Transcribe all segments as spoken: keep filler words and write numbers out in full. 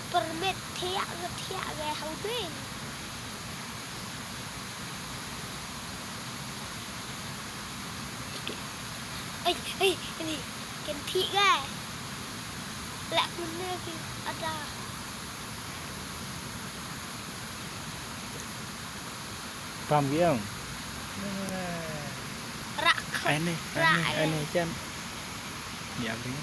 Permit thiah ga thiah ga hau ding. Ai, ai, ini kan thiah ga. Lak mene phi ada. Pam giang. Rak. Ai ni, ai ni, ai ni jan. Ni abri.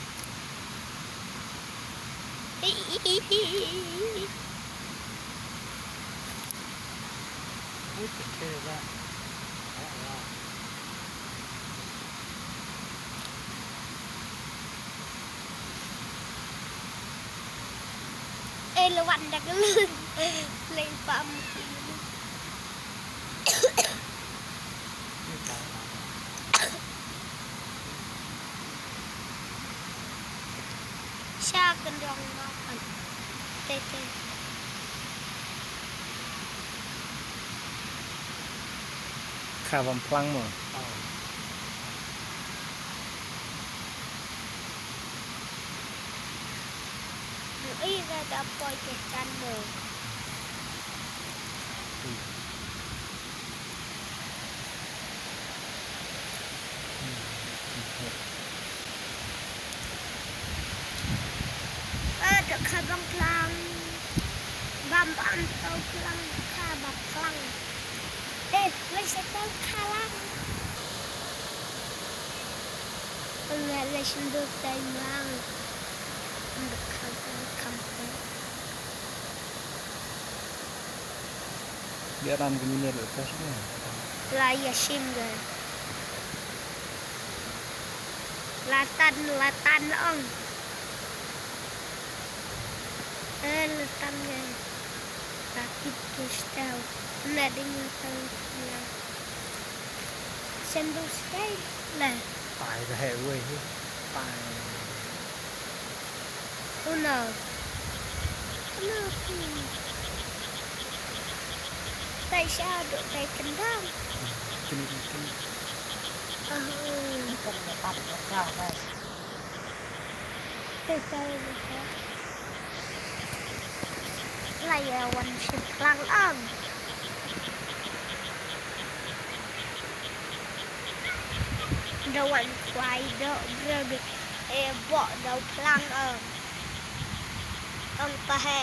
Eh, lawan dah gelun. Leng pam. Sha kyndong ma pan. Te te. Kha bam phlang mo. Ei, da da poi te chan mo. Eh, da kha bam phlang. Bam bam tau phlang, kha bam phlang. Eh, wei sa tau kha lang. Wei sa tau tai mang. Ym da kha bam phlang. Biaran ka miner ka shim. La ya shim ga. La tan, la tan ong. Eh, la tan ga. La kit ke stau. Na ding la tan la. Sandal style la. Pai ka he wei he. Pai. Oh no. Oh no. Tai sha do tai kendang. Kini kini. Ah. Ini kan lepas lepas. Te te te. La ïa wan shim phlang am. Da wan kwai doh brother. E bok da phlang am. Ong pa he.